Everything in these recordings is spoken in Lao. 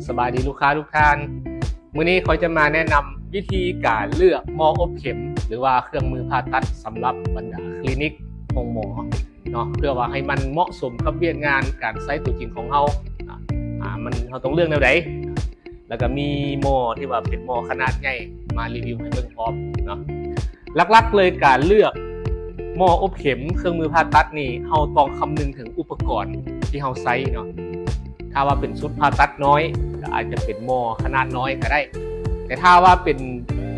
ສະບາຍດີລູກຄ້າທຸກທ່ານ, ມື້ນີ້ຂ້ອຍຈະມາແນະນຳວິທີການເລືອກໝໍ້ອົບເຂັມ ຫຼືວ່າເຄື່ອງມືຜ່າຕັດສຳລັບບັນດາຄລີນິກໂຮງໝໍເນາະ, ເພື່ອວ່າໃຫ້ມັນເໝາະສົມກັບວຽກງານການໃຊ້ຕົວຈິງຂອງເຮົາ. ອາ ມັນ ເຮົາຕ້ອງເລືອກແນວໃດ? ແລ້ວກໍມີໝໍ້ທີ່ວ່າເປັນໝໍ້ຂະໜາດໃຫຍ່ມາຣີວິວໃຫ້ເບິ່ງພ້ອມເນາະ. ຫຼັກໆເລີຍ ການເລືອກໝໍ້ອົບເຂັມ ເຄື່ອງມືຜ່າຕັດນີ້ ເຮົາຕ້ອງຄຳນຶງເຖິງອຸປະກອນທີ່ເຮົາໃຊ້ເນາະ. ຖ້າວ່າເປັນຊຸດຜ່າຕັດນ້ອຍ ກໍອາດຈະເປັນໝໍ້ຂະໜາດນ້ອຍກໍໄດ້, ແຕ່ຖ້າວ່າເປັນ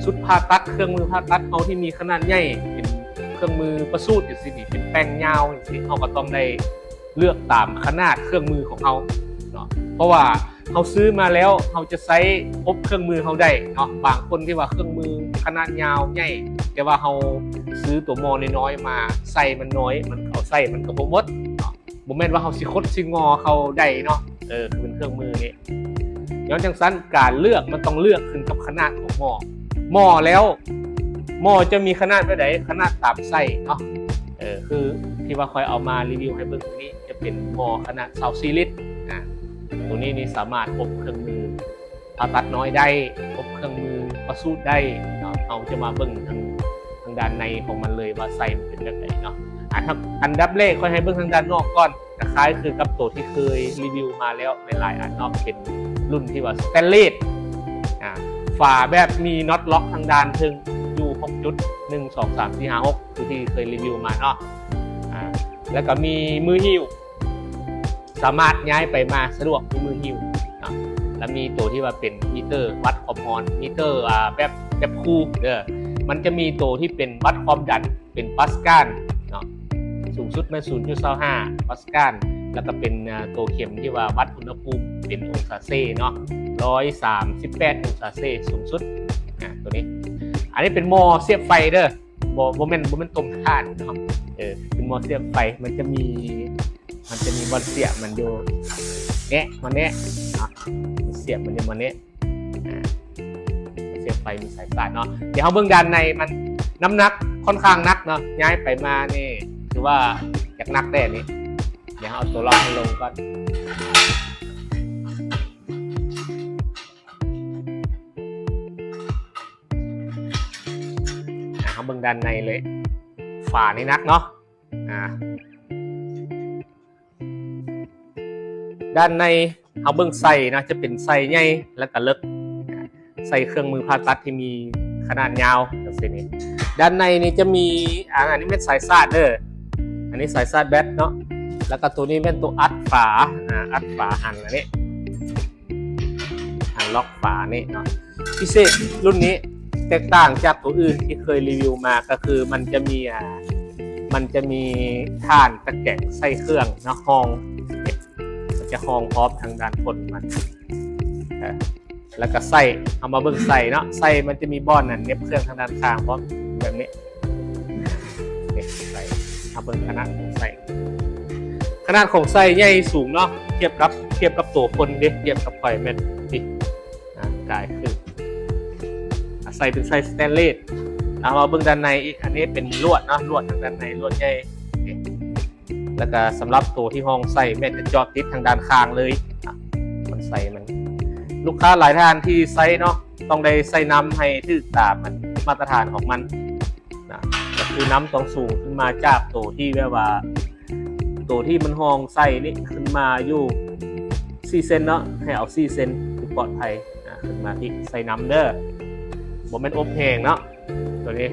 ຊຸດຜ່າຕັດ ເຄື່ອງມືຜ່າຕັດເຮົາທີ່ມີຂະໜາດໃຫຍ່ ເປັນເຄື່ອງມືປະສູດຈັ່ງຊີ້ນີ້ ເປັນແປ້ງຍາວຈັ່ງຊີ້ ເຮົາກໍຕ້ອງໄດ້ເລືອກຕາມຂະໜາດເຄື່ອງມືຂອງເຮົາເນາະ, ເພາະວ່າ ເຮົາຊື້ມາແລ້ວ ເຮົາຈະໃຊ້ຄົບເຄື່ອງມືເຮົາໄດ້ເນາະ. ບາງຄົນທີ່ວ່າເຄື່ອງມືຂະໜາດຍາວໃຫຍ່ ແຕ່ວ່າເຮົາຊື້ຕົວໝໍ້ນ້ອຍໆມາໃສ່ ມັນນ້ອຍ ມັນເອົາໃສ່ມັນກໍບໍ່ໝົດເນາະ. ບໍ່ແມ່ນວ່າເຮົາຊິຄົດຊິງໍເຂົ້າໄດ້ເນາະ, ເອີ ຄືເປັນເຄື່ອງມືນີ້. ຍ້ອນຈັ່ງຊັ້ນ ການເລືອກມັນຕ້ອງເລືອກຂຶ້ນກັບຂະໜາດຂອງໝໍ້. ໝໍ້ແລ້ວ ໝໍ້ຈະມີຂະໜາດແບບໃດ? ຂະໜາດຕາມໄຊເນາະ. ເອີ ຄືທີ່ວ່າຂ້ອຍເອົາມາຣີວິວໃຫ້ເບິ່ງນີ້ ຈະເປັນໝໍ້ຂະໜາດຊາວສີ່ລິດ. ອາ ຕົວນີ້ນີ້ສາມາດອົບເຄື່ອງມືຜ່າຕັດນ້ອຍໄດ້, ອົບເຄື່ອງມືປະສູດໄດ້ເນາະ. ເຮົາຈະມາເບິ່ງທາງ ທາງດ້ານໃນຂອງມັນເລີຍວ່າໄຊມັນເປັນແບບໃດເນາະ. ອາ ອັນດັບແລກຂ້ອຍໃຫ້ເບິ່ງທາງດ້ານນອກກ່ອນ, ຄ້າຍໆຄືກັບໂຕທີ່ເຄີຍຣີວິວມາແລ້ວຫຼາຍໆອັນເນາະ, ເປັນລຸ້ນທີ່ວ່າສະແຕນເລດ. ອາ ຝາແບບມີນັອດລັອກທາງດ້ານເທິງຢູ່ຫົກຈຸດ ໜຶ່ງ ສອງ ສາມ ສີ່ ຫ້າ ຫົກ ຄືທີ່ເຄີຍຣີວິວມາເນາະ. ອາ ແລ້ວກໍມີມືຫິ້ວ ສາມາດຍ້າຍໄປມາສະດວກ ມີມືຫິ້ວເນາະ. ແລ້ວມີໂຕທີ່ວ່າເປັນມີເຕີວັດຄວາມຮ້ອນ ມີເຕີ ອາ ແບບ ແບບຄູ່ເດີ, ມັນຈະມີໂຕທີ່ເປັນວັດຄວາມດັນ ເປັນປາສການເນາະ, ສູງສຸດແມ່ນສູນຈຸດສອງຫ້າປາສການ, ແລ້ວກໍເປັນ ອາ ໂຕເຂັມທີ່ວ່າວັດອຸນຫະພູມເປັນອົງສາເຊເນາະ, ຮ້ອຍສາມສິບແປດອົງສາເຊສູງສຸດ. ອາ ໂຕນີ້ ອັນນີ້ເປັນໝໍ້ສຽບໄຟເດີ, ບໍ່ ບໍ່ແມ່ນ ບໍ່ແມ່ນຕົ້ມຖ່ານເນາະ. ເອີ ເປັນໝໍ້ສຽບໄຟ ມັນຈະມີ ມັນຈະມີບ່ອນສຽບມັນຢູ່ແນະ ມາແນະເນາະ, ສຽບມັນຢູ່ມາແນະ. ອາ ສຽບໄຟມີສາຍສາດເນາະ. ດຽວເຮົາເບິ່ງດ້ານໃນມັນ, ນ້ຳໜັກຄ່ອນຂ້າງໜັກເນາະ, ຍ້າຍໄປມານີ້ຖືວ່າຢາກໜັກແດ່ນີ້. ດຽວເຮົາເອົາຕົວລັອກມັນລົງກ່ອນ. ອາ ເຮົາເບິ່ງດ້ານໃນເລີຍ, ຝານີ້ໜັກເນາະ. ອາ ດ້ານໃນເຮົາເບິ່ງໄຊເນາະ, ຈະເປັນໄຊໃຫຍ່ ແລ້ວກະເລິກ, ໃສ່ເຄື່ອງມືຜ່າຕັດທີ່ມີຂະໜາດຍາວຈັ່ງຊີ້ນີ້. ດ້ານໃນນີ້ຈະມີ ອາ ອັນນີ້ແມ່ນສາຍຊາດເດີ, ອັນນີ້ສາຍຊາດແບັດເນາະ, ແລ້ວກະໂຕນີ້ແມ່ນໂຕອັດຝາ, ອາ ອັດຝາຫັ້ນ ອັນນີ້ ອັນລັອກຝານີ້ເນາະ. ພິເສດລຸ້ນນີ້ແຕກຕ່າງຈາກໂຕອື່ນທີ່ເຄີຍຣີວິວມາ ກໍຄືມັນຈະມີ ອາ ມັນຈະມີຖ່ານຕະແກງໃສ່ເຄື່ອງເນາະ, ຮອງ ມັນຈະຮອງພ້ອມທາງດ້ານກົ້ນມັນ. ເອີ ແລ້ວກໍໄສ້ ເຮົາມາເບິ່ງໄສ້ເນາະ, ໄສ້ມັນຈະມີບ່ອນນັ້ນເໜັບເຄື່ອງທາງດ້ານຂ້າງພ້ອມ ແບບນີ້. ນີ້ໄສ້ ເຮົາເບິ່ງຂະໜາດຂອງໄສ້, ຂະໜາດຂອງໄສ້ໃຫຍ່ສູງເນາະ, ທຽບກັບ ທຽບກັບໂຕຄົນເດ້, ທຽບກັບຂ້ອຍແມ່ນນີ້ ອາ ກາຍຄື ອາ ໄສ້ເປັນໄສ້ສະແຕນເລດ. ເອົາມາເບິ່ງດ້ານໃນອີກ, ອັນນີ້ເປັນລວດເນາະ, ລວດທາງດ້ານໃນ ລວດໃຫຍ່ນີ້. ແລ້ວກະສຳລັບໂຕທີ່ຮອງໄສ້ແມ່ນຈະຈອດຕິດທາງດ້ານຂ້າງເລີຍ, ອາ ມັນໃສ່ມັນ ລູກຄ້າຫຼາຍທ່ານທີ່ໃຊ້ເນາະ ຕ້ອງໄດ້ໃສ່ນ້ຳໃຫ້ຖືກຕາມມາດຕະຖານຂອງມັນນະ, ກໍຄືນ້ຳຕ້ອງສູງຂຶ້ນມາຈາກໂຕທີ່ແບບວ່າ ໂຕທີ່ມັນຮອງໄສ້ນີ້ຂຶ້ນມາຢູ່ສີ່ເຊັນເນາະ, ໃຫ້ເອົາສີ່ເຊັນ ຄືປອດໄພ. ອາ ຂຶ້ນມາທີ່ໃສ່ນ້ຳເດີ, ບໍ່ແມ່ນອົບແຮງເນາະ ໂຕນີ້.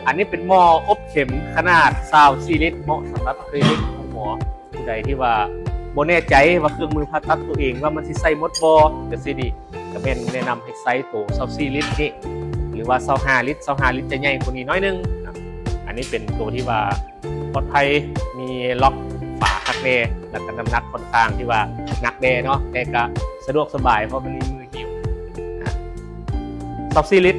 ອັນນີ້ເປັນໝໍ້ອົບເຂັມຂະໜາດຊາວສີ່ລິດ ເໝາະສຳລັບຄລີນິກໂຮງໝໍ. ຜູ້ໃດທີ່ວ່າບໍ່ແນ່ໃຈວ່າເຄື່ອງມືຜ່າຕັດຕົວເອງວ່າມັນຊິໃຊ້ໝົດບໍ່ ຈັ່ງຊີ້ນີ້ ກະແມ່ນແນະນຳໃຫ້ໃຊ້ໂຕຊາວສີ່ລິດນີ້ ຫຼືວ່າຊາວຫ້າລິດ, ຊາວຫ້າລິດຈະໃຫຍ່ກວ່ານີ້ໜ້ອຍໜຶ່ງ. ອັນນີ້ເປັນໂຕທີ່ວ່າປອດໄພ, ມີລັອກຝາຄັກແນ່ ແລ້ວກະນ້ຳໜັກຄ່ອນຂ້າງທີ່ວ່າໜັກແນ່ເນາະ, ແຕ່ກະສະດວກສະບາຍ ເພາະມັນມີມືຫິ້ວ. ອາ ຊາວສີ່ລິດ